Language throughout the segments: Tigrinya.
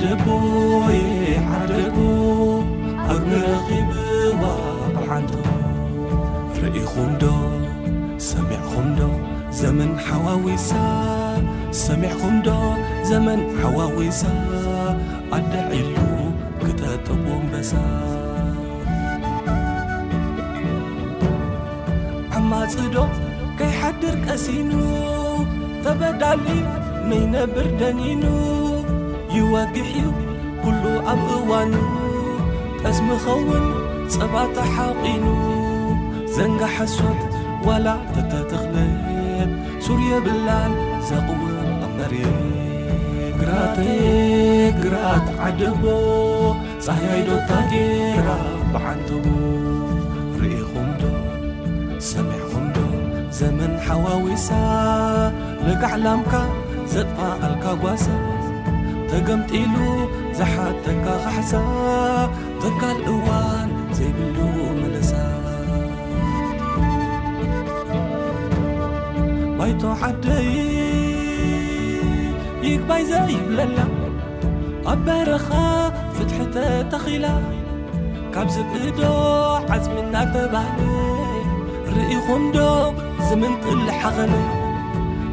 ዓደቦየ ዓደቦ፣ ኣግሪ ረኺብዋ ብሓንቶ። ርኢኹም ዶ ሰሚዕኹም ዶ ዘመን ሓዋዊሳ? ሰሚዕኹም ዶ ዘመን ሓዋዊሳ? ኣደ ዒሉ ክጠጥቦ ኣንበሳ። ዓማጺ ዶ ከይሓድር ቀሲኑ፣ ተበዳሊ ነይነብር ደኒኑ። ይወግሕ እዩ ኩሉ ኣብ እዋኑ፣ ጠስሚ ኸውን ጸባ ተሓቒኑ። ዘንጋ ሓሶት ዋላ ተተተኽለት፣ ሱር የብላን ዘቕውም ኣብ መሬት። ግራተይ ግራት ዓደቦ፣ ጻህያይ ዶ ታጌራ ብዓንተቦ። ርኢኹም ዶ ሰሚዕኹም ዶ ዘመን ሓዋዊሳ? ለጋዕ ላምካ ዘጥፋኣልካ ጓሳ፣ ተገምጢሉ ዝሓተካ ካሕሳ፣ ተካል እዋን ዘይብሉ ምልሳ። ባይቶ ዓደይ ይግባይ ዘይብለላ፣ ኣብ በረኻ ፍትሒ ተተኺላ፣ ካብ ዝብኢ ዶ ዓጽሚ እናተባህለ፣ ርኢኹም ዶ ዝምንጥል ሓኸነ?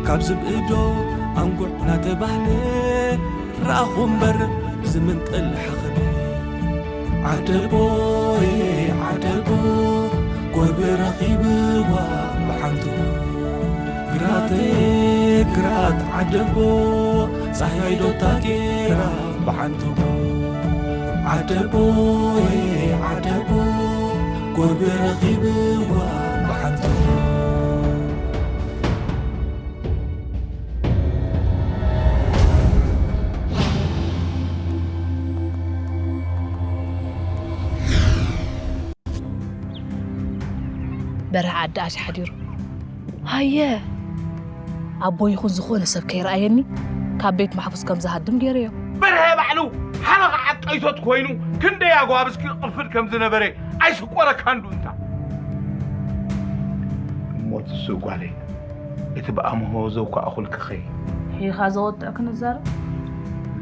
ካብ ዝብኢ ዶ ኣንጉዕ እናተባህለ፣ ረኣኹ እምበር ዝምንጥል ሓኸነ። ዓደቦየ ዓደቦ፣ ጎርቢ ረኺብዋ ብሓንቶ። ግራተይ ግራት ዓደቦ፣ ጻህያይ ዶ ታጌራ ብሓንቶ። ዓደቦየ ዓደቦ፣ ጎርቢ ረኺብዋ ብሓንቶ። በርሀ ዓዲ ኣሽ ሓዲሩ። ሃየ፣ ኣቦ ይኹን ዝኾነ ሰብ ከይረኣየኒ ካብ ቤት ማሕፉዝ ከም ዝሃድም ገይረዮ። በርሀ ባዕሉ ሓለቓ ዓቃይቶት ኮይኑ ክንደይ ኣጓብዝኪ ቅርፍድ ከም ዝነበረ ኣይስቆረካን ዱ እንታ? እሞ ትስእ ጓለይ፣ እቲ ብኣምሆ ዘውካእኹልኪኸ? ሒኻ ዘወጥዕ ክንዛረብ?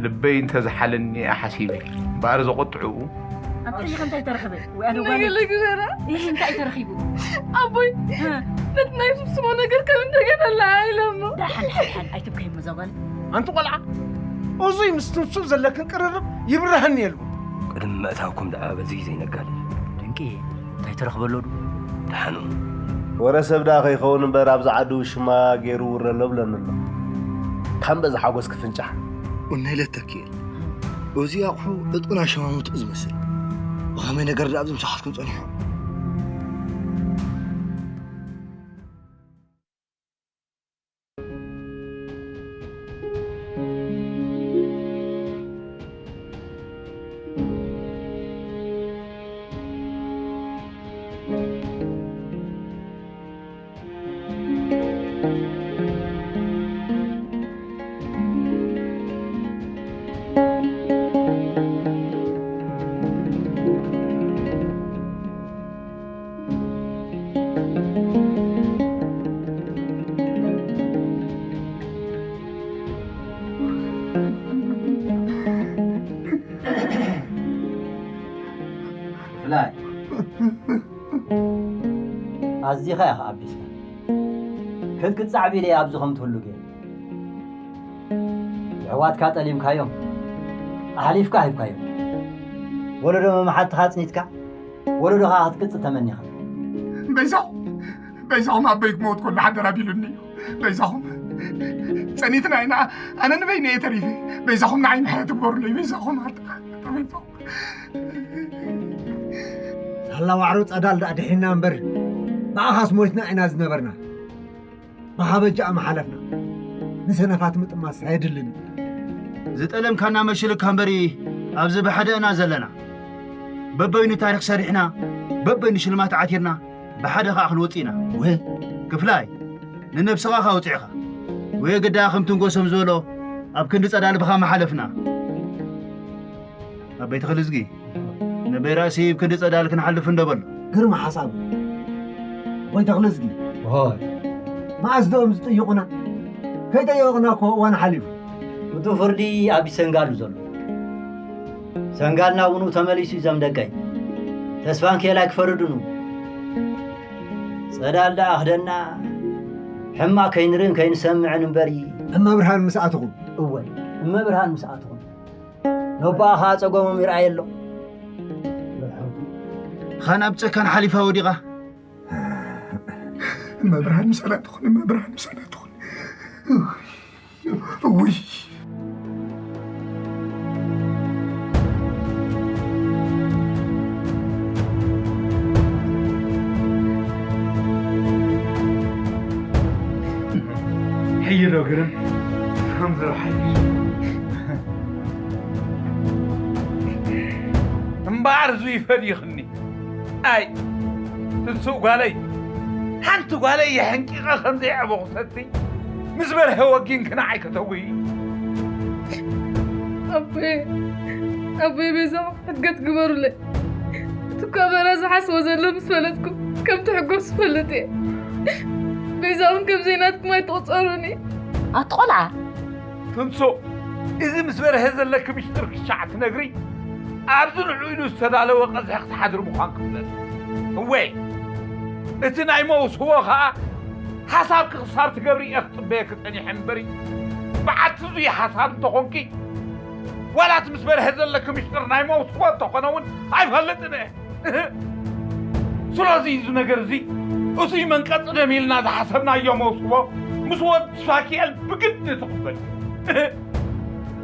ልበይ እንተዝሓለኒ እየ ሓሲበ። እምበኣር ዘቖጥዕኡ ኣብ ጥሒኺ እንታይ ተረኽበ? ወይ ኣነ ጓል ነገር ልግበራ? ኢኺ እንታይ ተረኺቡ? ኣቦይ፣ እ። ነቲ ናይ ፍስሞ ነገር ከም እንደገና ለዓይለ እሞ። ደሓን፣ ደሓን፣ ደሓን፣ ኣይትብከይ እሞ እዛ ጓል። ኣንቲ ቆልዓ፣ እዙይ ምስ ትንሱ ዘለክን ቅርርብ ይብርሃኒ የልቡ። ቅድሚ ምእታውኩም ደኣ በዚ ዘይነጋልል። ድንቂ፣ እንታይ ተረኽበ ኣሎ ዱ? ደሓኑ። ወረ ሰብ ደኣ ከይኸውን እምበር ኣብዚ ዓዲ ውሽማ ገይሩ ውረ ኣሎ ብለኒ ኣሎ። ካም በዚ ሓጎስ ክፍንጫሕ። ቡና ኢለ ተኪኤል። እዚ ኣቑሑ ዕጡቕን ኣሸማሙት እዩ ዝመስል። ብኸመይ ነገር ደኣ ኣብዚ ምሳኻትኩም ጸኒሑ? ብፍላይ ኣዚኻ ኢኻ ኣቢስካ። ክትክት ጻዕብ ኢለ ኣብዚ ከም ትህሉ ገይሩ። የሕዋትካ ጠሊምካዮም፣ ኣሕሊፍካ ሂብካዮም። ወለዶ መማሓትኻ ኣጽኒትካ፣ ወለዶኻ ክትቅጽል ተመኒኻ። በይዛኹም፣ በይዛኹም ኣቦይ ክመውት ከሎ ሓደራ ቢሉኒ እዩ። በይዛኹም፣ ጸኒትና ኢና፣ ኣነ ንበይነ እየ ተሪፈ። በይዛኹም ንዓይ ምሕረት ግበሩለይ፣ በይዛኹም፣ ሓደራ፣ በይዛኹም። ሳላ ዋዕሮ ጸዳል ደኣ ድሒና እምበር፣ ብኣኻስ ሞይትና ኢና ዝነበርና። ብሃበጃ ምሓለፍና። ንሰነፋት ምጥማስ ኣየድልን እዩ። ዝጠለምካና መሽልካ እምበሪ፣ ኣብዚ ብሓደ ኢና ዘለና። በበይኑ ታሪኽ ሰሪሕና፣ በበይኑ ሽልማት ዓቲርና፣ ብሓደ ኸኣ ክንወጽእ ኢና። ወ- ክፍላይ፣ ንነብስኻ ካውጽዕኻ። ወይ ግዳ ከም ትንጎሶም ዝበሎ፣ ኣብ ክንዲ ጸዳል ብኻ ምሓለፍና። ኣበይ ተኽልዝጊ፣ ንበይ ራእሲ ሂብ ክንዲ ጸዳል ክንሓልፍ እንዶ በሎ። ግርማ ሓሳብ። ወይ ተኽልዝጊ። ሆይ። መኣስ ዶ እዮም ዝጥይቑና? ከይጠየቑና እኮ እዋን ሓሊፉ። እቱ ፍርዲ ኣብ ይሰንጋሉ ዘሎ። ሰንጋልና ውኑ ተመሊሱ እዩ ዘምደቀይ። ተስፋን ኬላይ ክፈርድኑ። ጸዳል ደኣ ኣኽደና፣ ሕማቕ ከይንርእን ከይንሰምዕን እምበሪ። እመ ብርሃን ምስኣትኹም። እወ፣ እመ ብርሃን ምስኣትኹም። ነቦኣ ኸኣ ጸገሞም ይርኣየ ኣሎ። ኻን ኣብ ጨካን ሓሊፋ ወዲቓ። እመ ብርሃን ምሳና ትኹን፣ እመ ብርሃን ምሳና ትኹን። እውይ። ሕይ ዶ ግርም፣ ከምዚ ዶ ሓይሽ። እምበኣር እዙ ይፈድይኽኒ። ኣይ፣ ትንሱእ ጓለይ፣ ሓንቲ ጓለይ የሕንቂቐ ከም ዘይዕበኹሰቲ፣ ምስ በርሀ ወጊንኪ ንዓይ ከተውሂ። ኣቦየ፣ ኣቦየ፣ በይዛኹም ሕድገት ግበሩለይ። እቲ እኳ በርሀ ዝሓስቦ ዘሎ ምስ ፈለጥኩ፣ ከም ትሕጎሱ ዝፈልጥ እየ። በይዛኹም ከም ዘይናትኩም ኣይትቑጸሩኒ። ኣቲ ቖልዓ፣ ትንሱ፣ እዚ ምስ በርሀ ዘለኪ ምሽጥር ክሻዕ ትነግሪ፣ ኣብዚ ንዑ ኢሉ ዝተዳለወ ቀዝሒ ክትሓድሪ ምዃን ክፍለጥ። እወ፣ እቲ ናይ መውስቦ ኸኣ ሓሳብኪ ክሳብ ትገብሪ እየ ክጽበየኪ ጸኒሐ እምበሪ፣ በዓልቲ እዙይ ሓሳብ እንተኾንኪ፣ ዋላ እቲ ምስ በርሀ ዘለኪ ምሽጥር ናይ መውስቦ እንተኾነ እውን ኣይፈልጥን እየ። ስለዚ እዚ ነገር እዚ፣ እቱይ መንቀፂ ደም ኢልና ዝሓሰብናዮ መውስቦ ምስ ወዲ ፋኪኤል ብግዲ ትቕበል።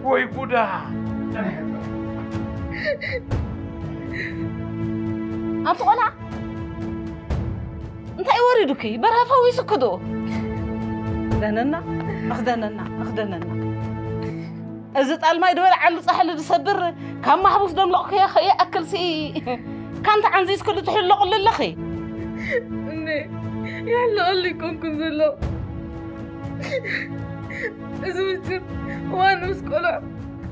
ወይ ጉዳ! ኣንቲ ቆልዓ፣ እንታይ ወሪዱኪ? በርሀ ፈዊሱኪ ዶ? ደነና፣ ኣኽ ደነና፣ ኣኽ ደነና። እዚ ጣልማይ ዝበልዓሉ ጻሕሊ ዝሰብር፣ ካብ ማሕቡስ ደምለቕኩ ይኣክልሲ፣ ካንታ ዓንዚዝኩ ትሕለቑሉ ኣለኺ። እነ፣ ይሕለቐሉ ይኮንኩን ዘሎ። እዚ ምስጢር፣ እዋን ምስ ቆልዑ፣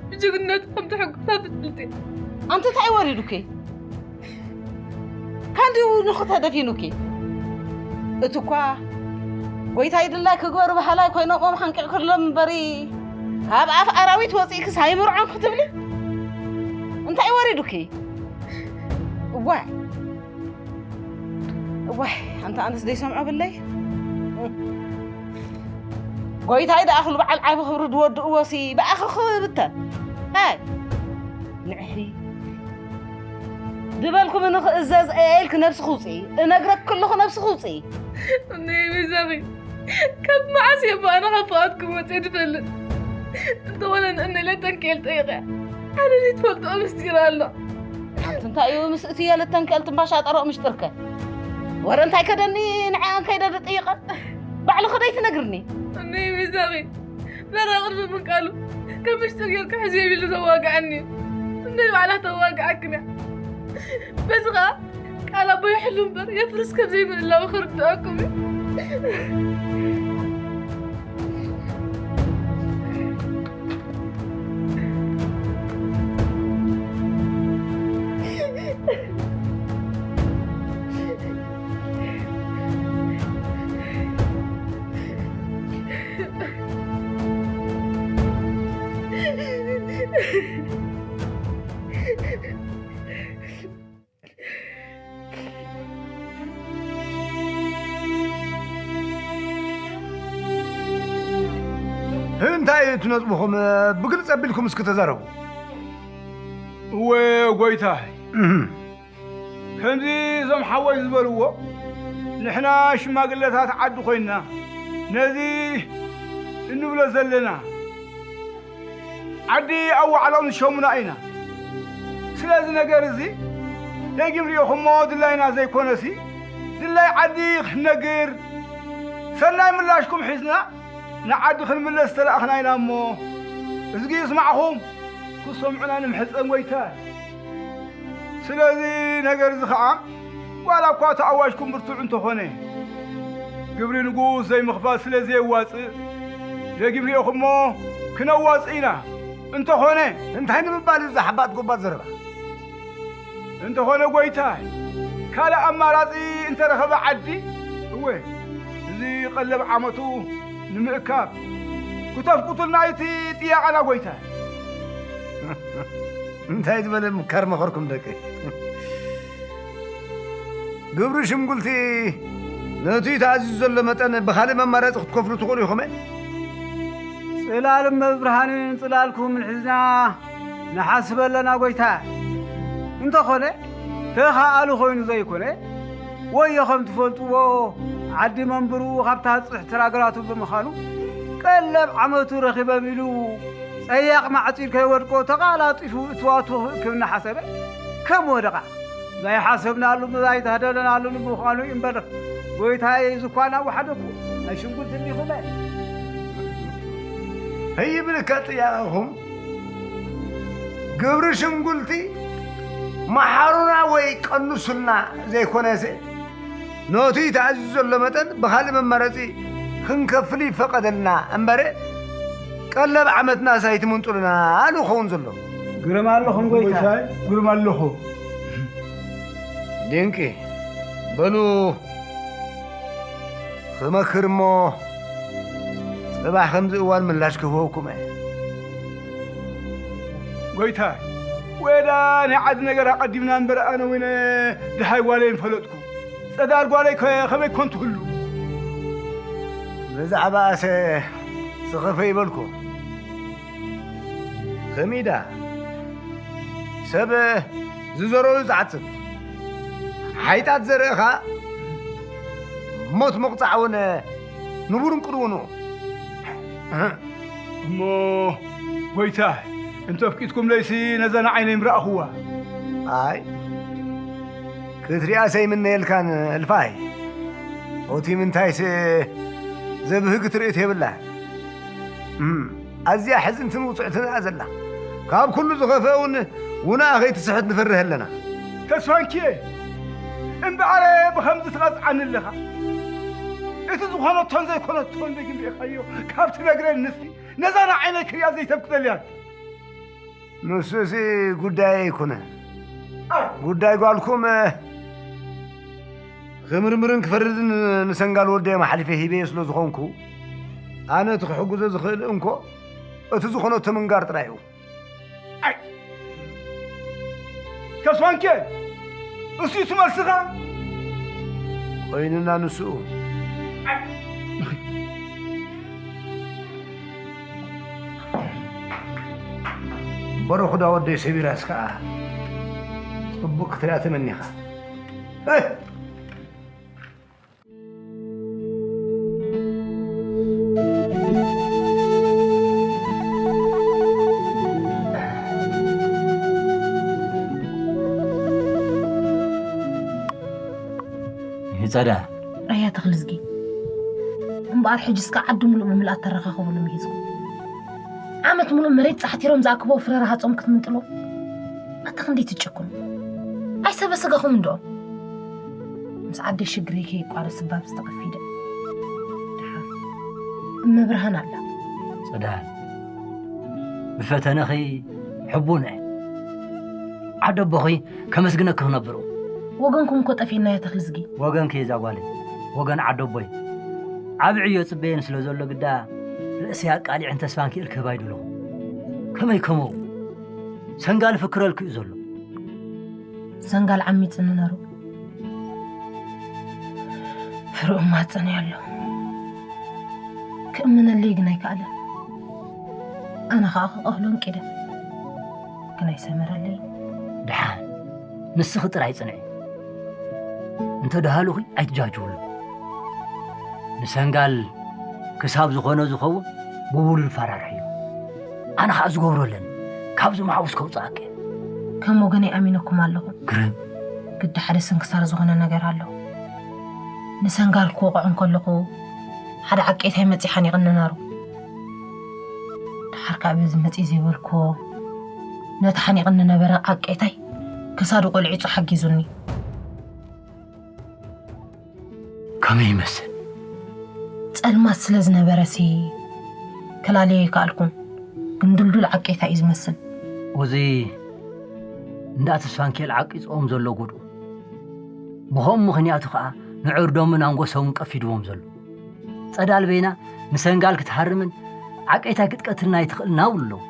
ብጅግንነቱ ከም ተሐጉሳ ፍልጥልጢ። ኣንቲ እንታይ ወሪዱኪ? ካንዲኡ ንኹ ተደፊኑኪ። እቲ እኳ ጎይታይ ድላይ ክግበሩ በሃላይ ኮይኖም ሓንቂቕክሎም እምበሪ፣ ካብ ኣፍ ኣራዊት ወፂእክስ ኣይምርዖን ክትብሊ? እንታይ ወሪዱኪ? እዋይ፣ እዋይ፣ ኣንታ ኣነስ ዘይሰምዖ ብለይ። ጎይታይ ደኣ ክሉ በዓል ዓቢ ክብሪ ዝወድእዎ ሲ ብኣኺ ክብተን። ሃይ፣ ንዕሒ። ዝበልኩ ምንኽእዘዝ እየ ኢልኪ ነብስኺ ውፅኢ። እነግረኪ ከለኹ ነብስኺ ውፅኢ። እነይ በይዛኺ፣ ካብ መዓስ እየ እሞ ኣነ ካብ ፍቓድኩም ወፅየ ዝፈልጥ? እንተኾነ ንእነይ ለተንኪኤል ጠይቐያ። ሓደ ዘይትፈልጥኦ ምስጢር ኣሎ። ሓንቲ እንታይ እዩ ምስ እቲ የለተንኪኤል ትንባሻ ጠረቕ ምሽጥርከ? ወረ እንታይ ከደኒ ንዕኣን ከይደ ዝጥይቐን? ባዕልኺ ደይ ትነግርኒ? እነይ በይዛኺ፣ በራ ቅድሚ ምንቃሉ ከም ምሽጥር ጌርካ ሕዝዮ ቢሉ ዘዋግዐኒ እዩ። እነይ ባዕላ ተዋግዐክን እያ። በዚ ኸዓ ቃል ኣቦ ይሕሉ እምበር የፍርስ ከም ዘይምህላው ክርድኣኩም እዩ። እንታይ እዩ እቲ ነጥብኹም? ብግልፂ ኣቢልኩም እስኪ ተዛረቡ። እወ ጎይታይ፣ እህም። ከምዚ እዞም ሓወይ ዝበልዎ፣ ንሕና ሽማግለታት ዓዲ ኮይንና ነዚ እንብሎ ዘለና፣ ዓዲ ኣዋዕሎም ዝሸሙና ኢና። ስለዚ ነገር እዚ ደጊም ሪኢኹሞ ድላይና ዘይኮነሲ፣ ድላይ ዓዲ ክንነግር፣ ሰናይ ምላሽኩም ሒዝና ንዓዲ ክንምለስ ዝተላእኽና ኢና እሞ፣ እዝጊ ይስማዕኹም፣ ክሰምዑና ንምሕጸን ጎይታ። ስለዚ ነገር እዚ ኸዓ፣ ዋላ እኳ እቲ ኣዋጅኩም ብርቱዕ እንተኾነ፣ ግብሪ ንጉስ ዘይምኽፋል ስለ ዘየዋጽእ፣ ደጊም ሪኢኹሞ ክነዋጽእ ኢና። እንተኾነ፣ እንታይ ንምባል እዩ እዚ ሓባጥ ጎባጥ ዘረባ? እንተኾነ ጎይታይ፣ ካልእ ኣማራጺ እንተረኸበ ዓዲ፣ እወ፣ እዚ ቀለብ ዓመቱ ንምእካብ፣ ክተፍቁቱልና እቲ ጥያቐና ጎይታይ። እንታይ ዝበለ ምካር መኸርኩም ደቂ። ግብሪ ሽምጉልቲ ነቲ ተኣዚዙ ዘሎ መጠን ብኻልእ መማረፂ ክትከፍሉ ትኽእሉ ኢኹም። ጽላልን መብርሃንን ጽላልኩም ንሕዝና ንሓስበለና ጎይታ። እንተኾነ ተኻኣሉ ኮይኑ ዘይኮነ፣ ወዮ ከም ትፈልጥዎ ዓዲ መንብሩ ካብታ ጽሕቲ ራግራቱ ብምዃኑ፣ ቀለብ ዓመቱ ረኺበም ኢሉ ጸያቕ ማዕጺድ ከይወድቆ ተቓላጢፉ እትዋቱ ክእክብ እናሓሰበ ከም ወደቓ። ዘይሓሰብናሉ ዘይተህደለናሉ ንምዃኑ እዩ እምበር፣ ጎይታየ፣ ዝኳ እናወሓደኩ ናይ ሽንጉርቲ እንዲኹመ። ከይብልካ ጥያቐኹም፣ ግብሪ ሽንጉልቲ መሓሩና ወይ ቀንሱልና ዘይኮነስ፣ ነቲ ተኣዚዙ ዘሎ መጠን ብኻልእ መመረፂ ክንከፍል ይፈቐደልና እምበር፣ ቀለብ ዓመትናስ ኣይትምንጥሉና ንኸውን ዘሎ። ግርም ኣለኹም ጎይታ። ጎይታይ፣ ግርም ኣለኹ። ድንቂ። በሉ፣ ክመክር እሞ፣ ጽባሕ ከምዚ እዋን ምላሽ ክህበኩም እየ። ጎይታይ፣ ወዳ ናይ ዓዲ ነገር ኣቐዲምና እምበር፣ ኣነ እውን ድሃይ ጓለይ ምፈለጥኩ። ጸዳል ጓለይ ከ-፣ ከመይ ኮን ትህሉ? ብዛዕባኣሰ ስኸፈ ይበልኩ። ከሚዳ፣ ሰብ ዝዘረኡ ዝዓጽድ፣ ሓይጣት ዘርእኻ ሞት ምቕጻዕ እውን ንቡርን ቅድውኑ። እሞ ጎይታይ፣ እንተ ኣፍቂድኩም ለይሲ ነዛ ንዓይነይ ምረኣኹዋ። ኣይ፣ ክትሪኣ ሰይምነየልካን እልፋይ። ኦቲ ምንታይስ ዘብህግ ትርኢት የብላን። እም፣ ኣዝያ ሕዝንትን ውጽዕትን እያ ዘላ። ካብ ኩሉ ዝኸፍአ እውን ውንኣ ከይትስሕት ንፈርህ ኣለና። ተስፋንኪየ፣ እምበኣረ ብኸምዚ ትቐጽዓኒ ኣለኻ። እቲ ዝኾነቶን ዘይኮነቶን ደጊም ርኢኻዮ፣ ካብ ትነግረኒ ንስቲ ነዛ ንዓይነይ ክሪኣ ዘይተፍቅደልያን። ንሱሲ ጉዳይ ኣይኮነን። ጉዳይ ጓልኩም፣ ክምርምርን ክፈርድን ንሰንጋል ወደዮም ኣሕሊፈ ሂበዮ ስለ ዝኾንኩ፣ ኣነ እቲ ክሕግዞ ዝኽእል እንኮ እቲ ዝኾነቶ ምንጋር ጥራይ እዩ። ኣይ! ተስፋንኬ! እሱ እዩ መልስኻ? ኮይኑና ንሱ። ኣይ! በረኹዳ ወደይ ሰቢራስ ከኣ ጽቡቕ ክትሪኣ ተመኒኻ። ኣይ! ጸዳ። ኣያ ተኽልዝጊ። እምበኣር ሕጂ እስከ ዓዲ ምሉእ ብምልኣ ተረኻኸብሉ ምሂዝኩም። ዓመት ምሉእ መሬት ጻሕቲሮም ዝኣክብዎ ፍረ ረሃጾም ክትምንጥሎ። ኣታ ክንደይ ትጨክኑ። ኣይሰበ ስጋኹም እንዶ። ምስ ዓደይ ሽግረይ ከይቋረስ እባ ብዝተቐፊደ። ደሓር እመብርሃን ኣላ። ጸዳል፣ ብፈተነኺ ሕቡን እየ። ዓደቦኺ ከመስግነኪ ክነብሩ። ወገንኩም እኮ ጠፊእና እያ ተኽልዝጊ። ወገንኪ እዛ ጓለይ፣ ወገን ዓደቦይ። ዓቢ ዕዮ ጽበየን ስለ ዘሎ ግዳ ርእሰይ ኣቃሊዕን ተስፋን ክእል ክህባ ኣይደለኹ። ከመይ ከምኡ? ሰንጋል ፍክረልኪ እዩ ዘሎ። ሰንጋል ዓሚጽኒ ነሩ። ፍርኡ ማጸኒ ኣሎ። ክእምነለይ ግን ኣይከኣለን። ኣነ ኸኣ ክቐህሎን ቂደ። ግን ኣይሰመረለይን። ደሓን ንስኺ ጥራይ ጽንዒ። እንተ ደሃሉኺ ኣይትጃጅውሉ። ንሰንጋል ክሳብ ዝኾነ ዝኸውን ብውሉል ፈራርሕዮ። ኣነ ኸኣ ዝገብሮ ኣለኒ። ካብዚ መሓውስ ከውጽኣኪ። ከም ወገነይ ኣሚነኩም ኣለኹ። ግርም። ግዲ ሓደ ስንክሳር ዝኾነ ነገር ኣሎ። ንሰንጋል ክወቕዖ እንከለኹ ሓደ ዓቄታይ መጺ ሓኒቕኒ ነሩ። ደሓር ከኣ በዚ መጺ ዘይበልክዎ ነቲ ሓኒቕኒ ነበረ ዓቄታይ ክሳዱ ቆልዒጹ ሓጊዙኒ። ከመይ ይመስል? ጸልማት ስለ ዝነበረሲ ከላልዮ ኣይከኣልኩን። ግን ድልዱል ዓቄታ እዩ ዝመስል። እዚ እንዳ ተስፋንኬል ዓቂጾም ዘሎ ጎድኡ። ብኸምኡ ምኽንያቱ ኸኣ ንዕርዶምን ኣንጎሶምን ቀፊድዎም ዘሎ። ጸዳል በይና ንሰንጋል ክትሃርምን ዓቄታ ክትቀትልን ኣይትኽእልን ኣብሉ ኣለዉ።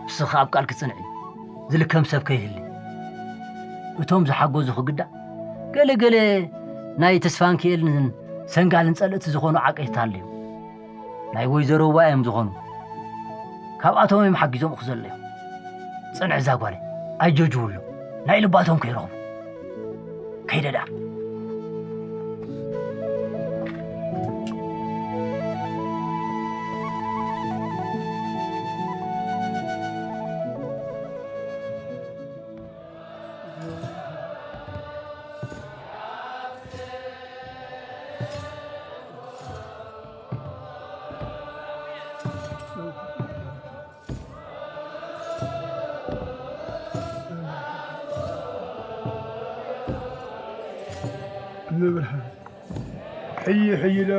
ንስኺ ኣብ ቃልኪ ጽንዒ። ዝልከም ሰብ ከይህሊ። እቶም ዝሓገዙ ክግዳ ገለ ገለ ናይ ተስፋንኪኤልን ሰንጋልን ጸልእቲ ዝኾኑ ዓቀይታ ኣለዮም። ናይ ወይዘሮ ዋ እዮም ዝኾኑ። ካብኣቶም እዮም ሓጊዞም ክዘለዮም። ጽንዕ እዛ ጓለይ፣ ኣይጀጅውሎም። ናይ ልባቶም ከይረኽቡ። ከይደ ደኣ። እመብርሃን፣ ሕይ ሕይ ኢለ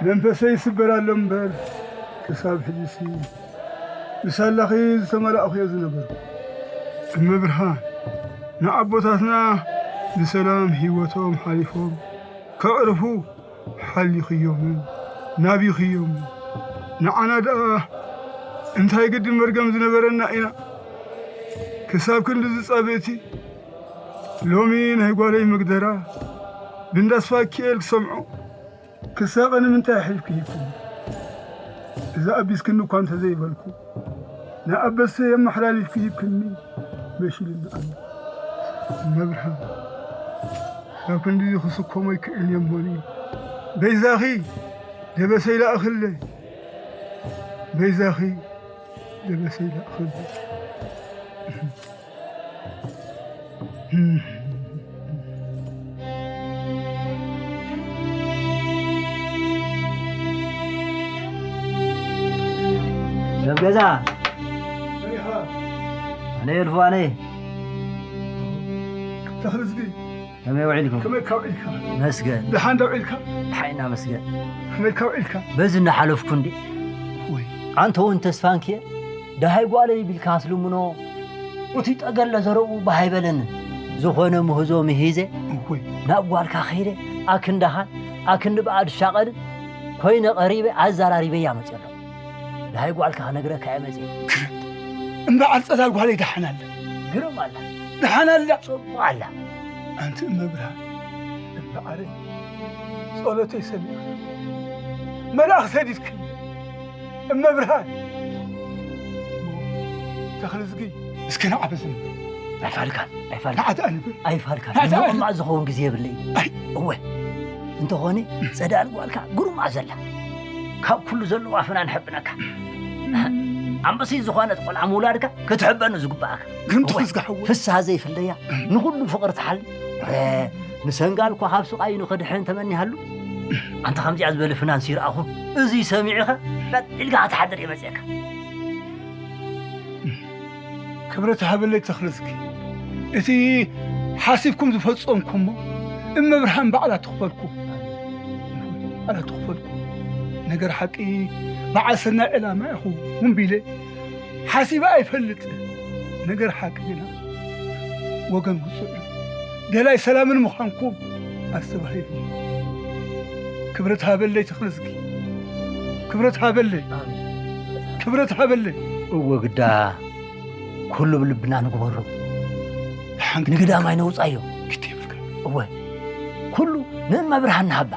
መንፈሰይ ይስበር ኣሎ እምበር፣ ክሳብ ሕጂሲ ብሳላኺ ዝተመላእኹ እየ ዝነበርኩ። እመብርሃን፣ ንኣቦታትና ብሰላም ህይወቶም ሓሊፎም ከዕርፉ ሓሊኽዮምን ናቢኽዮምን። ንዓና ደኣ እንታይ ግድን መርገም ዝነበረና ኢና። ክሳብ ክንድዚ ጻብእቲ ሎሚ ናይ ጓለይ መግደራ ብንዳስፋ ኪኤል ክሰምዖ ክሳቐ ንምንታይ ኣሕሊፍኪ ሂብክኒ? እዛ ኣቢስክኒ እኳ እንተዘይበልኩ፣ ንኣበሰይ ኣመሓላሊፍኪ ሂብክኒ መሲሉኒ ኣሎ። እመብርሃን፣ ካብ ክንድዚ ክስከሞ ኣይክእልን እየ እሞኒ፣ በይዛኺ ደበሰይ ለኣኽለይ፣ በይዛኺ ደበሰይ ለኣኽለይ። ሰብ ገዛ፣ ኣነ የልፉ ኣነ። ተኽልዝጊ፣ ከመይ ውዒልኩም? ከመይ ካብ ዒልካ? መስገን። ደሓን ዶ ዒልካ? ደሓን ኢና መስገን። ከመይ ካብ ዒልካ? በዚ እናሓለፍኩ እንዲ። ወይ። ኣንተ እውን ተስፋንኪ፣ ደሃይ ጓለይ ቢልካ ኣስልምኖ። እቲ ጠገለ ዘረኡ ባህ ኣይበለንን። ዝኾነ ምህዞ ምሂዘ፣ ወይ። ናብ ጓልካ ኸይደ፣ ኣክንዳኻን፣ ኣክንዲ ብኣድ ሻቐልን ኮይነ ቀሪበ፣ ኣዘራሪበያ መፅእ ኣሎ። ደሃይ ጓልካ ክነግረካ እየ መፅእ። ግርም። እምበኣር ፀዳል ጓለይ ደሓን ኣላ። ግርም ኣላ። ደሓን ኣላ። ፅቡቕ ኣላ። ኣንቲ እመብርሃን፣ እምበኣር ጸሎተይ ሰሚዕኺ፣ መልኣኽ ሰዲድክኒ፣ እመብርሃን። ተኽልዝጊ፣ እስከ ንዓ በዚ ንበር። ኣይፋልካን፣ ኣይፋልካን። ንዓ ደኣ ንበር። ኣይፋልካን። ንዓ ደኣ ንበር። ንመቐማዕ ዝኸውን ግዜ የብለይ። ኣይ። እወ፣ እንተኾነ ጸዳል ጓልካ ግሩም ኣዘላ። ካብ ኩሉ ዘለዋ ፍናን ሕብነካ። ኣንበሲት ዝኾነት ቆልዓ ምውላድካ ክትሕበኑ ዝግባኣካ። ግርም እወ፣ ተኽልዝጊ ሓወይ። ፍስሃ ዘይፍለያ፣ ንኹሉ ፍቕሪ ትሓሊ። ረ፣ ንሰንጋል እኳ ካብ ስቓዩ ንኽድሕን ተመኒሃሉ። ኣንታ ከምዚኣ ዝበለ ፍናንሲ ይረኣኹ። እዚ ሰሚዕኻ ቀጥ ኢልካ ክትሓድር እየ መፅእካ። ክብረት ሃበለይ ተኽልዝጊ። እቲ ሓሲብኩም ዝፈጸምኩሞ እመብርሃን ባዕላ ትኽፈልኩም። ባዕላ ትኽፈልኩም። ነገር ሓቂ በዓል ሰናይ ዕላማ ኢኹ። እምቢለ ሓሲበ ኣይፈልጥ። ነገር ሓቂ ግና ወገን ውጹዕ እዩ። ደላይ ሰላምን ምዃንኩም ኣስተባሂሉ። ክብረት ሃበለይ ተኽልዝጊ። ክብረት ሃበለይ። ክብረት ሃበለይ። እወ ግዳ ኩሉ ብልብና ንግበሮ። ደሓን ግዲ ንግዳም ኣይነውጻዮ። ግዲ ይብልካ። እወ ኩሉ ንእመብርሃን ንሃባ።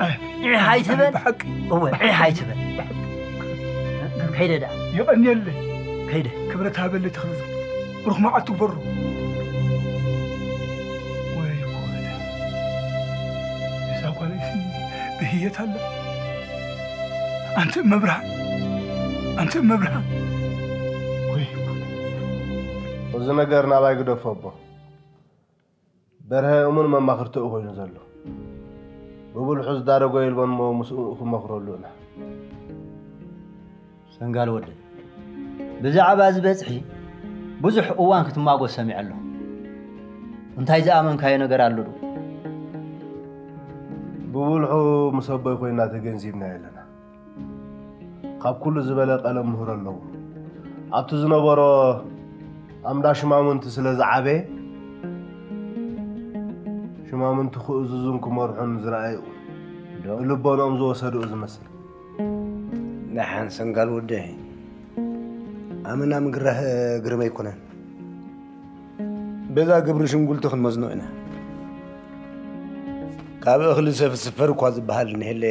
ኣይ፣ ዒሕ ኣይትበል። ብሓቂ። እወ፣ ዒሕ ኣይትበል። ብሓቂ። ከይደ ደኣ። የቐንየለይ። ከይደ። ክብረት ሃበለይ ተኽልዝጊ። ብሩኽ መዓልቲ ግበሮ። ወይ ኮነ። እዛ ጓለይሲ ብህየት ኣላ። ኣንቲ እመብርሃን። ኣንቲ እመብርሃን። ወይ ኮነ። እዚ ነገር ናባይ ግደፎ ኣቦ። በርሀ እሙን መማኽርትኡ ኮይኑ ዘሎ። ብብልሑ ዝዳረጎ የልቦን እሞ ምስኡ ክመኽረሉ ኢና። ሰንጋል ወደይ፣ ብዛዕባ እዚ በጽሒ ብዙሕ እዋን ክትማጎት ሰሚዐ ኣለኹ። እንታይ ዝኣመንካዮ ነገር ኣሎ ዶ? ብብልሑ ምስ ኣቦይ ኮይና ተገንዚብናዮ ኣለና። ካብ ኩሉ ዝበለጸ ምሁር ኣለዎ። ኣብቲ ዝነበሮ ኣምዳ ሽማሙንቲ ስለ ዝዓበየ፣ ሽማሙንቲ ክእዝዙን ክመርሑን ዝረኣዩ፣ ዶ? ንልቦንኦም ዝወሰድኡ ዝመስል። ደሓን ሰንጋል ወደይ፣ ኣመና ምግራህ ግርም ኣይኮነን። በዛ ግብሪ ሽንጉልቲ ክንመዝኖ ኢና። ካብ እኽሊ ሰብ ስፈር እኳ ዝበሃል እንሄለ፣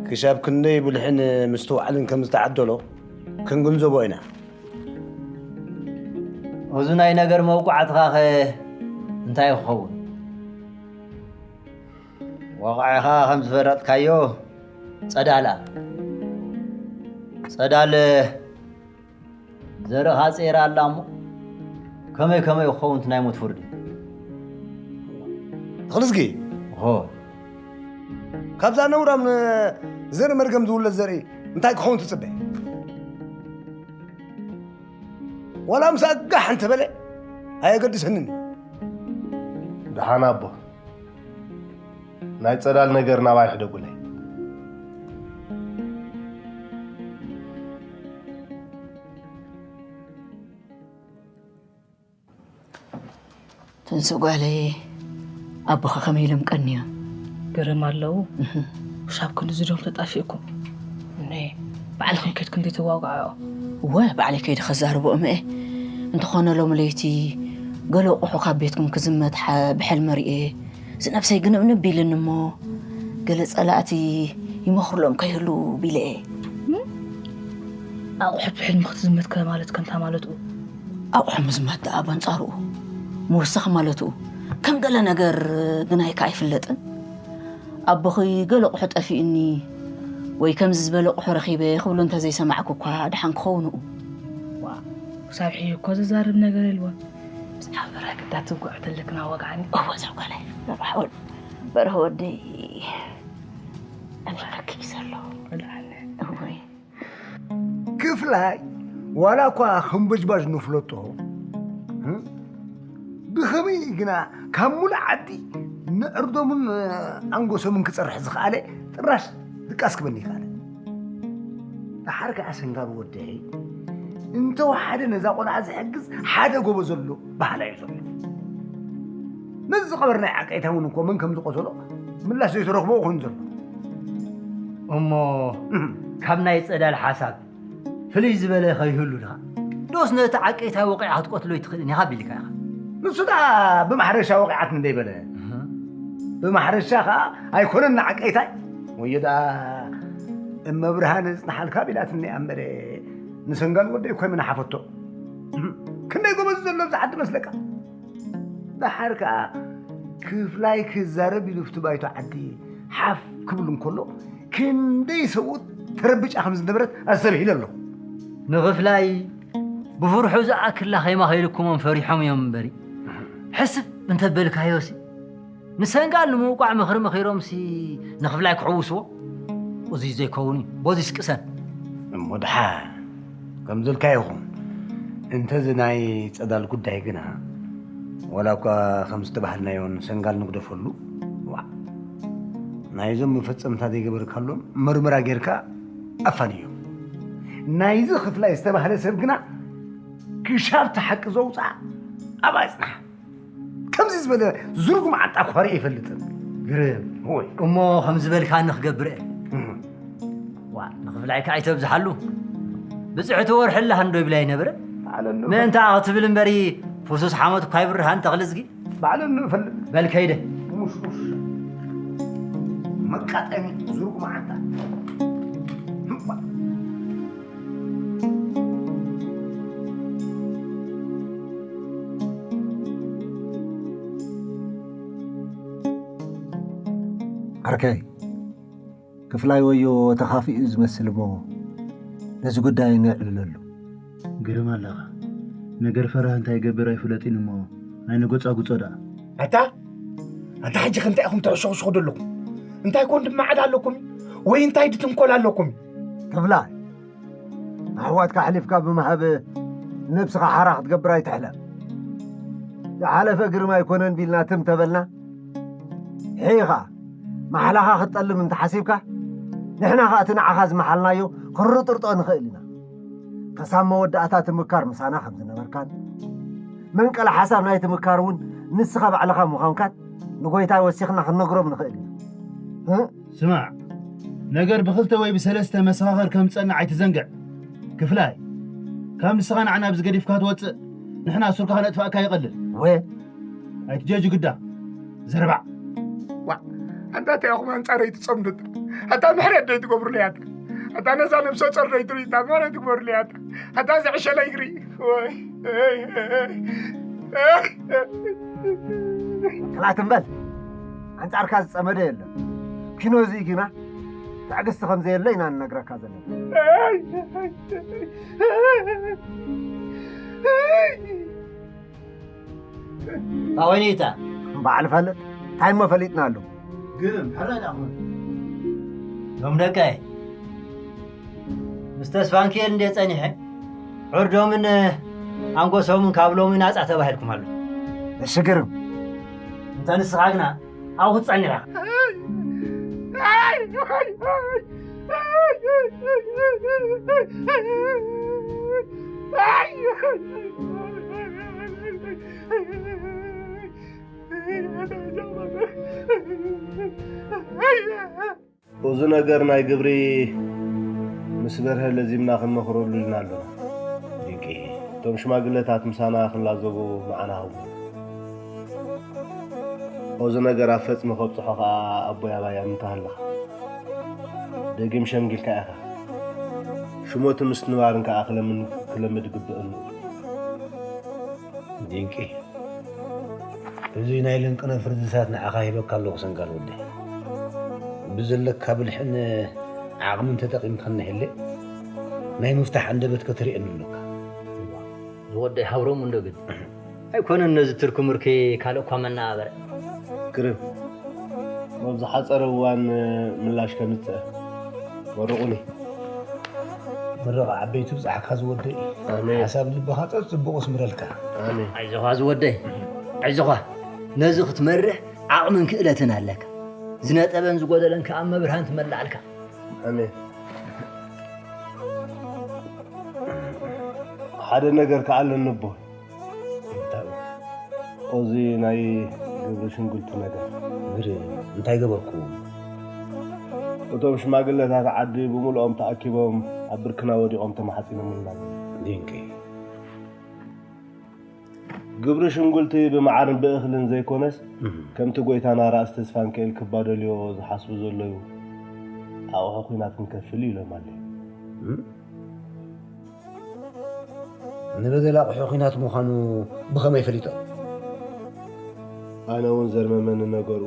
ክሻብ ክንደይ ብልሕን ምስትውዓልን ከም ዝተዓደሎ ክንግንዘቦ ኢና። እዚ ናይ ነገር መውቃዕትኻኸ እንታይ ክኸውን? ወቓዒኻ ከም ዝፈረጥካዮ ጸዳላ። ጸዳል ዘርእኻ ጸይራ ኣላ እሞ ከመይ ከመይ ክኸውን እቲ ናይ ሞት ፍርዲ? ተኽልዝጊ። ሆ። ካብዛ ነውራም ዘርኢ መርገም ዝውለድ ዘርኢ እንታይ ክኸውን ትጽበ? ዋላ ምሳእ ጋሕ እንተበለ ኣየገድሰንን እዩ። ደሓን ኣቦ፣ ናይ ጸዳል ነገር ናባይ ሕደጉለይ። ትንሱ ጓለይ፣ ኣቦኻ ከመይ ኢሎም ቀንዮም? ግርም ኣለዉ። እህ። ክሻብ ክንድዚ ድዮም ተጣፊእኩም? እነ ባዕልኽን ከድኩም ዘይተዋግዓኦ? እወ፣ ባዕለይ ከይደ ከዛርቦ እምኤ። እንተኾነ ሎሚ ለይቲ ገለ ኣቑሑ ካብ ቤትኩም ክዝመት ሓ-፣ ብሕልሚ ርእየ። እዚ ነብሰይ ግንብንብ ኢልኒ እሞ፣ ገለ ጸላእቲ ይመኽርሎም ከይህሉ ቢለ እየ። እም? ኣቑሑ ብሕልሚ ክትዝመት ከ ማለት ከምታ ማለትኡ? ኣቑሑ ምዝማት ደኣ በንጻሩኡ ምውሳኽ ማለትኡ። ከም ገለ ነገር ግናይ ከኣ ኣይፍለጥን። ኣቦኺ ገለ ኣቑሑ ጠፊኡኒ ወይ ከምዚ ዝበለ ኣቑሑ ረኺበ ክብሉ እንተዘይሰማዕኩ እኳ ደሓን ክኸውን እዩ። ዋ፣ ክሳብ ሕጂ እኮ ዝዛረብ ነገር የልቦን። ብዛዕባ በረኸት ክትጉዕ ተለክና ወግዓኒ። እወ፣ እዛ ጓለይ፣ በርሀ ወድ-፣ በርሀ ወደይ፣ ኣምላኽ ክብዘሎ። ወልዓለ። እወይ። ክፍላይ ዋላ እኳ ከም በጅባጅ ንፍለጦ፣ እም፣ ብኸመይ ግና ካብ ሙሉእ ዓዲ ንዕርዶምን ኣንጎሶምን ክጸርሕ ዝኸኣለ ጥራሽ ድቃስ ክበኒ ይኸኣለ። ደሓር ከኣ ሰንጋቢ ወደይ፣ እንተወሓደ ነዛ ቆልዓ ዝሕግዝ ሓደ ጎቦ ዘሎ በሃላይ እዩ ዘሎ። ነዚ ዝቐበርናዮ ዓቀይታ እውን እኮ መን ከም ዝቐተሎ ምላሽ ዘይተረኽቦ ኮይኑ ዘሎ። እሞ እህ። ካብ ናይ ጸዳል ሓሳብ ፍልይ ዝበለ ከይህሉ ድኻ? ዶስ ነቲ ዓቀይታ ወቒዕካ ክትቀትሎ ኣይትኽእልን ኢኻ ቢልካ ኢኻ? ንሱ ደኣ ብማሕረሻ ወቒዓትኒ ደይበለ? እህ። ብማሕረሻ ኸኣ ኣይኮነን ንዓቀይታይ። ወዮ ደኣ እመብርሃን እጽንሓልካ ቢላትኒ እያ እምበረ፣ ንሰንጋል ወደይ እኮ ኣይመናሓፈቶ። እህ። ክንደይ ጎበዝ ዘሎ ኣብዚ ዓዲ መስለካ? ደሓር ከኣ ክፍላይ ክዛረብ ኢሉ ኣብቲ ባይቶ ዓዲ ሓፍ ክብል እንከሎ፣ ክንደይ ሰብኡት ተረቢጫ ከም ዝነበረት ኣስተብሂለ ኣለኹ። ንኽፍላይ ብፍርሑ ዝኣክላ ከይማኸይልኩሞም ፈሪሖም እዮም እምበሪ። ሕስብ እንተበልካዮሲ፣ ንሰንጋል ንምውቃዕ ምኽሪ መኺሮምሲ ንኽፍላይ ክሕውስዎ? እዙይ ዘይከውን እዩ። በዚስ ቅሰን። እሞ ደሓን፣ ከም ዘልካ ይኹን። እንተዚ ናይ ጸዳል ጉዳይ ግና፣ ዋላ እኳ ከም ዝተባህልናዮ ንሰንጋል ንግደፈሉ፣ ዋዕ፣ ናይዞም መፈጸምታ ዘይገበርካሎም መርመራ ጌርካ ኣፋንዮም። ናይዚ ክፍላይ ዝተባህለ ሰብ ግና ክሻብ እቲ ሓቂ ዘውጽኣ ኣባይ ጽናሕ። ከምዚ ዝበለ ዝርጉም ዓንጣ እኳ ርእየ ኣይፈልጥን። ግርም። ወይ። እሞ ከም ዝበልካኒ ክገብር እየ። እህ። ዋ፣ ንኽፍላይካ ኣይተብዝሓሉ። ብጽዕቲ ወርሒ ኣላህ እንዶ ይብላ ይነብረ። ባዕለሉ ምእንታ ክትብል እምበሪ፣ ፍሱስ ሓመት እኳ ይብርሃን ተኽሊ እዝጊ። ባዕለሉ እፈልጥ። በል ከይደ። ሙሽሙሽ። መቃጠኒ ዝርጉም ዓንጣ። እምባ። ዓርከይ፣ ክፍላይ ወዮ ተኻፊኡ ዝመስል እሞ፣ ነዚ ጉዳይ ነዕልለሉ። ግርም ኣለኻ። ነገር ፈራህ እንታይ ይገብር ኣይፍለጥን እሞ፣ ኣይነጎጻጉጾ ደኣ። ኣታ፣ ኣታ ሕጂ ከ እንታይ ኢኹም ተዕሸኹሽኹ ዘለኹም? እንታይ ኮን ድማ ዓዳ ኣለኩም? ወይ እንታይ ድትንኮል ኣለኩም? ክፍላይ፣ ኣሕዋትካ ኣሕሊፍካ ብምሃብ ነብስኻ ሓራ ክትገብር ኣይትሕለም። ዝሓለፈ ግርም ኣይኮነን ቢልና ትም ተበልና፣ ሕይኻ ማሕላኻ ክትጠልም እንተሓሲብካ፣ ንሕና ኸኣ እቲ ንዓኻ ዝመሓልናዮ ክንርጥርጦ ንኽእል ኢና። ከሳብ መወዳእታ ትምካር ምሳና ከም ዝነበርካን፣ መንቀሊ ሓሳብ ናይ ትምካር እውን ንስኻ ባዕልኻ ምዃንካን ንጎይታይ ወሲኽና ክንነግሮም ንኽእል ኢና። እ? ስማዕ፣ ነገር ብኽልተ ወይ ብሰለስተ መሰኻኽር ከም ዝጸንዕ ኣይትዘንግዕ። ክፍላይ፣ ካብ ንስኻ ንዓና ኣብዚ ገዲፍካ ትወጽእ፣ ንሕና ሱርካ ከነጥፋእካ ይቐልል። ወ ኣይትጀጅ ግዳ ዘርባዕ። ዋ ኣንታ እንታይ ኢኹም ኣንጻረይ ትጸምዱት? ኣታ ምሕረት ደይ ትገብሩለይ ኣታ ኣታ ነዛ ነብሰ ጾር ደይ ትርኢ ኣታ ምሕረት ትግበሩለይ ኣታ ኣታ ዘዕሸለይ ግሪ ወይ ክላት እምበል ኣንጻርካ ዝጸመደ የለን። ኪኖ እዚ ግና ትዕግስቲ ከም ዘየለ ኢና ንነግረካ ዘለና። ኣወኒታ በዓል ፋለጥ እንታይ እሞ ፈሊጥና ኣሎ። ግርም ሕረ ዳኹን ሎም ደቀይ ምስ ተስፋንክኤል እንደ ጸኒሐ ዕርዶምን ኣንጎሶምን ካብ ሎሚ ናጻ ተባሂልኩም ኣሎ። እሺ ግርም። እንተ ንስኻ ግና ኣብኡ ክትጸንሕ ኢኻ። እዚ ነገር ናይ ግብሪ ምስ በርሀ ለዚምና ክንመኽረሉ ኢልና ኣሎና። ድንቂ። እቶም ሽማግለታት ምሳና ክላዘቡ መዓና ሃቡ። እዚ ነገር ኣብ ፈጽሚ ከብጽሖ ከኣ ኣቦይ ኣባይ ኣምንታ ኣለኻ። ደጊም ሸምጊልካ ኢኻ። ሽሞትን ምስትንባርን ከኣ ክለምን ክለምድ ግብእኒ። ድንቂ። እዚ ናይ ልንቅነ ፍርድታት ንዓኻ ሂበካ ኣለኹ ሰንጋል ወደይ። ብዘለካ ብልሕን ዓቕምን ተጠቒምካ እንሄለ ናይ ምፍታሕ ኣንደበት ከተርእየኒ ኣለካ። ዝወደይ ሃብሮም እንዶ ግዲ ኣይኮነን ነዚ ትርኪ ምርኪ ካልእ እኳ መነባበሪ። ግርም ኣብ ዝሓፀረ እዋን ምላሽ ከምፅእ መርቑኒ። ምርቓ ዓበይቲ ብፅሓካ ዝወደይ። ኣሜን። ሓሳብ ልብኻ ፀፅቡቕ ስምረልካ። ኣሜን። ኣይዞኻ ዝወደይ ኣይዞኻ ነዚ ክትመርሕ ዓቕምን ክእለትን ኣለካ። ዝነጠበን ዝጎደለን ከኣ መብርሃን ትመልኣልካ። ኣሜን። ሓደ ነገር ከኣለኒ ኣቦ። እንታይ? እዚ ናይ ግብሪ ሽንጉልቲ ነገር። ግሪ እንታይ ገበርኩ? እቶም ሽማግለታት ዓዲ ብምልኦም ተኣኪቦም ኣብ ብርክና ወዲቖም ተማሓጺኖምልና። ድንቂ። ግብሪ ሽንጉልቲ ብመዓርን ብእኽልን ዘይኮነስ እህ። ከምቲ ጎይታና ራእሲ ተስፋንክኤል ክባደልዮ ዝሓስቡ ዘለዩ ኣቑሑ ኲናት ክንከፍል እዩ ኢሎም ኣለዩ። እህ። ንበደል ኣቑሑ ኲናት ምዃኑ ብኸመይ ፈሊጦም? ኣነ እውን ዘርመመኒ ነገሩ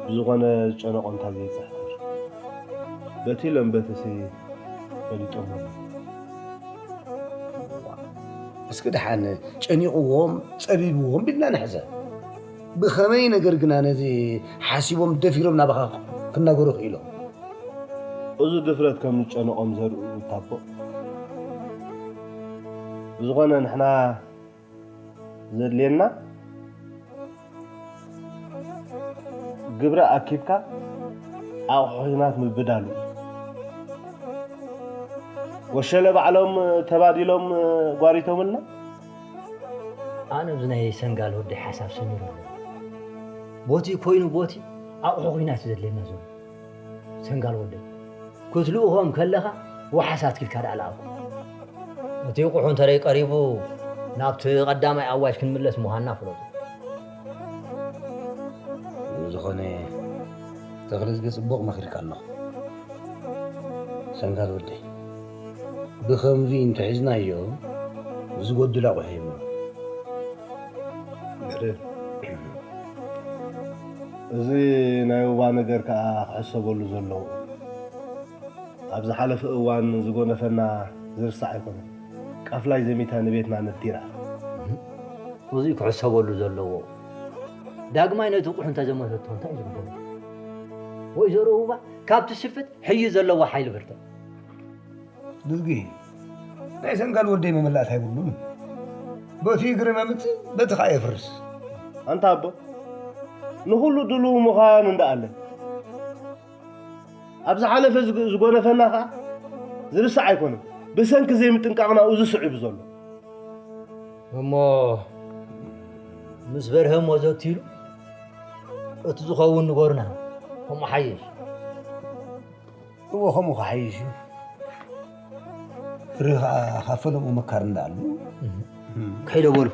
ብዝኾነ ዝጨነቖ እንታይ ዘይፅሕፍር በቲ ኢሎም በትሲ ፈሊጦም ኣለዉ። እስኪ ደሓን ጨኒቕዎም ጸቢብዎም ቢልና ንሕሰብ። ብኸመይ ነገር ግና ነዚ ሓሲቦም ደፊሮም ናባኻ ክናገሩ ክኢሎም? እዚ ድፍረት ከም ዝጨነቖም ዘርእዩ ታቦ። ብዝኾነ ንሕና ዘድልየና ግብሪ ኣኪብካ ኣቑሑ ኲናት ምብዳሉ። ወሸለ ባዕሎም ተባዲሎም ጓሪቶምልና። ኣነ ኣብዚ ናይ ሰንጋል ወደይ ሓሳብ ሰሚሩ ኣሎ። ቦቲ ኮይኑ ቦቲ ኣቑሑ ኲናት እዩ ዘድልየና ዘሎ። ሰንጋል ወደይ ክትልእኾም ከለኻ ወሓሳት ኪልካ ደኣ ለኣኹ። እቲ ቁሑ እንተደይ ቀሪቡ ናብቲ ቀዳማይ ኣዋጅ ክንምለስ ምዃንና ፍለጡ። ዝኾነ ተኽልዝጊ ጽቡቕ መኺርካ ኣለኹ። ሰንጋል ወደይ ብኸምዚ እንተሒዝናዮ ዝጎድል ኣቑሑ የብሉ። እዚ ናይ ሩባ ነገር ከኣ ክሕሰበሉ ዘለዎ። ኣብ ዝሓለፈ እዋን ዝጎነፈና ዝርሳዕ ኣይኮነን። ቃፍላይ ዘሚታ ንቤትና ነዲራ። እዚ ክሕሰበሉ ዘለዎ። ዳግማይ ነቲ ቁሑ እንተዘመተቶ እንታይ እዩ ዝግበሩ? ወይዘሮ ሩባ ካብቲ ሽፍጥ ሕዩ ዘለዎ ሓይሊ ብርትዕ። ድዝጊ ናይ ሰንጋል ወደይ መመላእታ የብሉን። በቲ እግሪ መምጽእ በቲ ኸኣ የፍርስ። ኣንታ ኣቦ ንኹሉ ድልው ምዃን እንዳኣለ ኣብ ዝሓለፈ ዝጎነፈና ከኣ ዝርሳዕ ኣይኮነን። ብሰንኪ ዘይምጥንቃቕና እዚ ስዒቡ ዘሎ። እሞ ምስ በርሀ ሞዘት ኢሉ እቲ ዝኸውን ንገሩና። ከምኡ ሓይሽ። እዎ ከምኡ ክሓይሽ እዩ። ፍርሂ ከዓ ካብ ፈለምኡ መካር እንዳኣሉ ከይደ በሉ።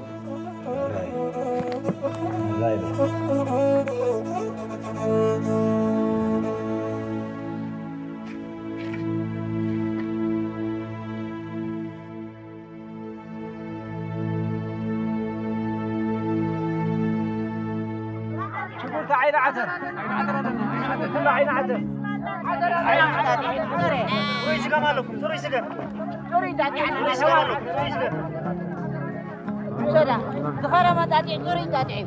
ሽጉርቲ ዓይኒ ዓተር። ሽጉርቲ ዓይኒ ዓተር። ዓይኒ ዓተር። ጽሩይ ስገም ኣለኩም፣ ጽሩይ ስገም። ጽሩይ ስገም ኣለኩም፣ ጽሩይ ስገም። ሰዳ፣ ዝኸረ መጣጢዕ ጽሩይ ጣጢዕ።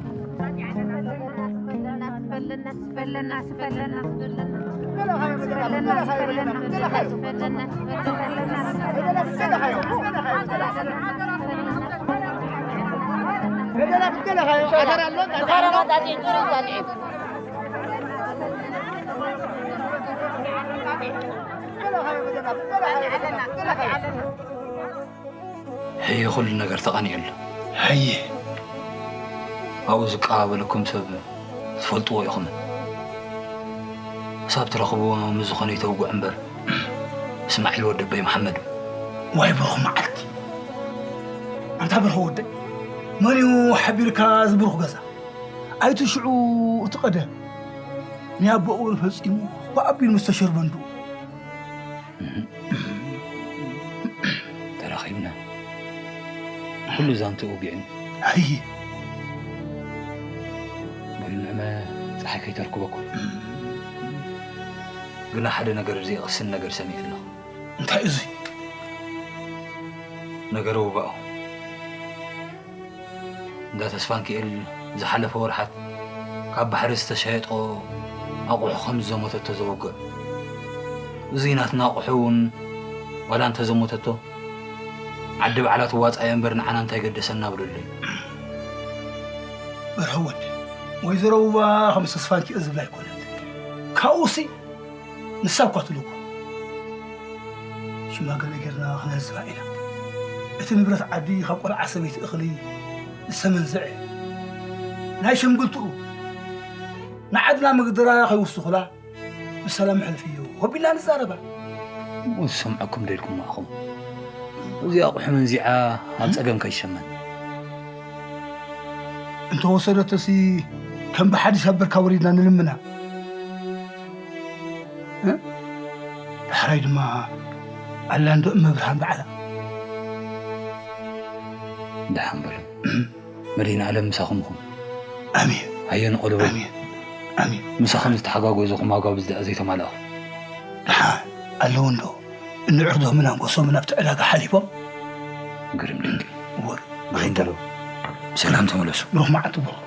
ሕይ ኩሉ ነገር ተቐኒዑ ኣሎ። ሕይ ኣብኡ ዝቀባበለኩም ሰብ ትፈልጥዎ ኢኹም። ክሳብ ትረኽብዎ ምስ ዝኾነ ይተውግዕ እምበር፣ እስማዒል ወዲ ኣቦይ መሓመድ። ዋይ ብሩኽ መዓልቲ! ኣንታ ብሩኽ ወደይ፣ መን እዩ ሓቢርካ እዚ ብሩኽ ገዛ? ኣይትሽዑ እቲ ቀደም ናይ ኣቦኡ እውን ፈጺሙ ብኣቢሉ ምስ ተሸርበንዱ። ተራኺብና። ኩሉ ዛንትኡ ውግዕን። ኣይ! በሉ ንዕመ፣ ጸሓይ ከይተርክበኩም። ግና ሓደ ነገር፣ ዘይቕስን ነገር ሰሚዐ ኣለኹ። እንታይ እዩ እዚ? ነገረ ውባኦ። እንዳ ተስፋንኪኤል ዝሓለፈ ወርሓት ካብ ባሕሪ ዝተሸየጦ ኣቑሑ ከም ዝዘሞተቶ ዘውግዕ። እዚ ናትና ኣቑሑ እውን ዋላ እንተዘሞተቶ፣ ዓዲ ባዕላ ትዋጻዮ እምበር ንዓና እንታይ ገደሰና ብለለይ። በርሀ ወዲ፣ ወይዘሮ ውባ ከም ተስፋንኪኤል ዝብላ ኣይኮነት። ካብኡሲ ንሳ እኳ ትልዎ። ሽማግለ ጌርና ክነህዝባ ኢና። እቲ ንብረት ዓዲ ካብ ቆልዓ ሰበይቲ እኽሊ ዝተመንዝዐ ናይ ሸምግልትኡ ንዓድና መግደራ ከይውስኹላ ብሰላም ሕልፍዮ ወቢልና ንዛረባ። እሞ ዝሰምዐኩም ደልኩም ማእኹም። እዚ ኣቑሑ መንዚዓ ኣብ ጸገም ከይሸመን። እንተወሰደቶሲ ከም ብሓዲስ ኣብ በርካ ወሪድና ንልምና። እ? ዳሕራይ ድማ ኣላ እንዶ እመ ብርሃን ባዕላ። ደሓን በሉ። መድህን ዓለም ምሳኹም ይኹን። ኣሜን። ኣየ ንቐልቦ። ኣሜን። ኣሜን። ምሳኹም ዝተሓጋገዙኹም ኣጓብዝ ደኣ ዘይተማልኣኹም። ደሓን ኣለዉ እንዶ? እንዕርዶምን ኣንጎሶምን ኣብቲ ዕዳጋ ሓሊፎም። ግርም ድንቂ። እወ። ግርም በሉ። ብሰላም ተመለሱ። ብሩኽ መዓልቲ ብሩኽ።